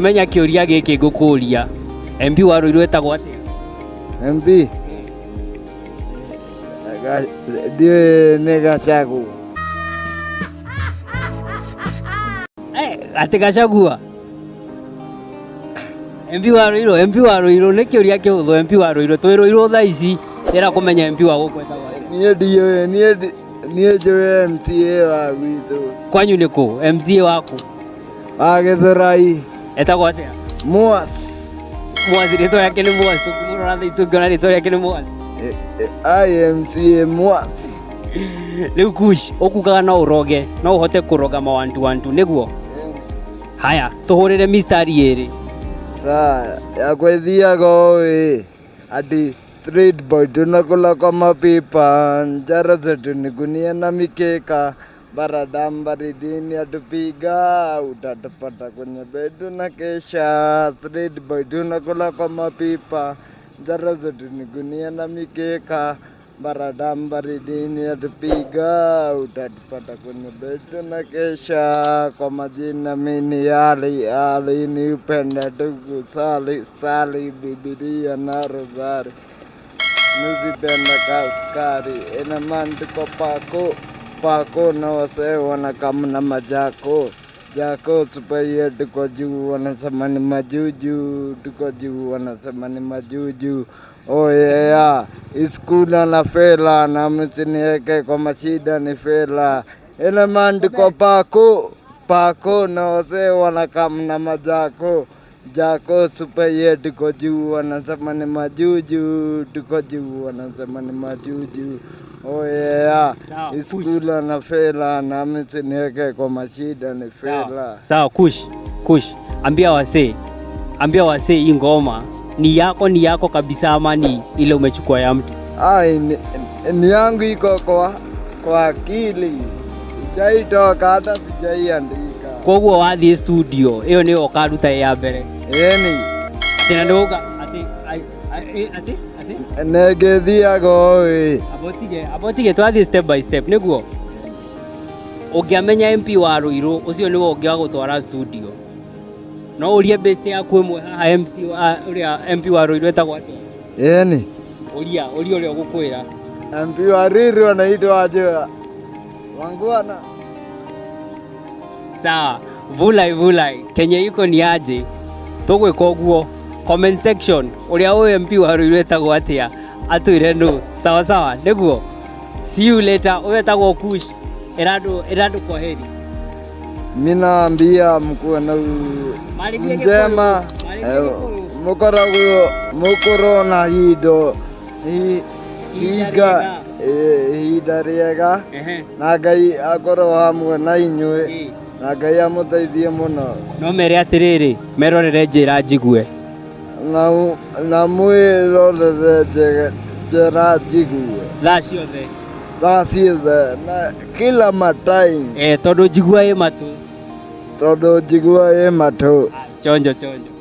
Menya kĩũria gĩkĩ ngũkũria. MP wa Ruiru etagwo atĩa? MP ndiũĩ nĩ Gachagua. Eh, atĩ Gachagua. MP wa Ruiru, MP wa Ruiru nĩ kĩũria kĩhũthũ. MP wa Ruiru twĩ Ruiru thaa ici ndĩra kũmenya MP wa gũkũ etagwo atĩa. Niĩ ndiũĩ, niĩ njũĩ MCA wa gwitũ. Kwanyu nĩ kũ? MCA waku? Wa Gĩthũrai. Etagwo atĩa? Muas. Muas, rĩtwa rĩake nĩ Muas. Tũngĩmũrora thaa ici tũngĩona rĩtwa rĩake nĩ Muas. IMCA Muas. Rĩu Kush, ũkugaga no ũroge, no ũhote kũroga mawantu wantu nĩguo? Haya, tũhũrĩre mistari ĩrĩ. Saa yakwa ĩthiaga ũũ ĩ ati street boy tunakula kwa mapipa, njara zetu ni gunia na mikeka, baradam baridini atupiga, utatupata kwenye bedu na kesha. Street boy tunakula kwa mapipa, njara zetu ni gunia na mikeka, baradam baridini atupiga, utatupata kwenye bedu na kesha. Kwa majina mimi Ali Ali, ni upenda tu kusali sali Bibilia na rozari nuzipenda kaskari ina tuko pako pako na wasee wanakamna majako jako supaye tuko juu wanasema ni majuju, tuko juu wanasema ni majuju. Oh yeah, iskula na fela na msiniweke kwa mashida ni fela. Ina man tuko pako pako na wasee wanakamna majako jako supaye tuko juu wanasema ni majuju, tuko juu wanasema ni majuju. Oh yeah, Sawa, iskula na fela na msiniweke kwa mashida ni fela. Sawa, Kush, Kush, ambia wasee, ambia wasee hii ngoma ni yako, ni yako kabisa ama ni ile umechukua ya mtu? Ai, ni yangu iko kwa akili, sijaitoka hata sijaiandika. Koguo wathiĩ studio ĩyo nĩyo ũkaruta ya mbere. Ĩni Atĩ na nĩũga atĩ atĩ atĩ nĩngĩthiaga ũĩ amba ũtige twathiĩ step by step nĩguo ũngĩamenya MP wa Ruiru ũcio nĩwe ũngĩagũtwara studio no ũrie best yaku ĩmwe haha MC wa ũrĩa MP wa Ruiru etagwo atĩa? Ĩni Ũria ũria ũrĩa ũgũkwĩra. MP wa Ruiru anaitwa aje? Wangwana. Sawa, vulai vulai, kenye iko ni aje tũgwĩka ũguo comment section ũrĩa ũyũ MP wa Ruiru etagwo atĩa atwĩre nũ. Sawa sawa, nĩguo see you later. Ũyũ etagwo Kush, ĩra andũ kwa heri. Mimi naambia mkuwe na Marĩrie njema, Gĩkũyũ, marĩrie Gĩkũyũ. mukoragwo mukorwo na hindo Ihinda hinga ihinda rĩega na Ngai akorwo hamwe na inyuĩ na Ngai amũteithie mũno. No mere atĩrĩrĩ, merorere njĩra njigue. Na mwĩrorere njĩra njigue thaa ciothe, thaa ciothe na kila matime. Tondũ njigua ĩ matũ. Tondũ njigua ĩ matũ. Chonjo chonjo.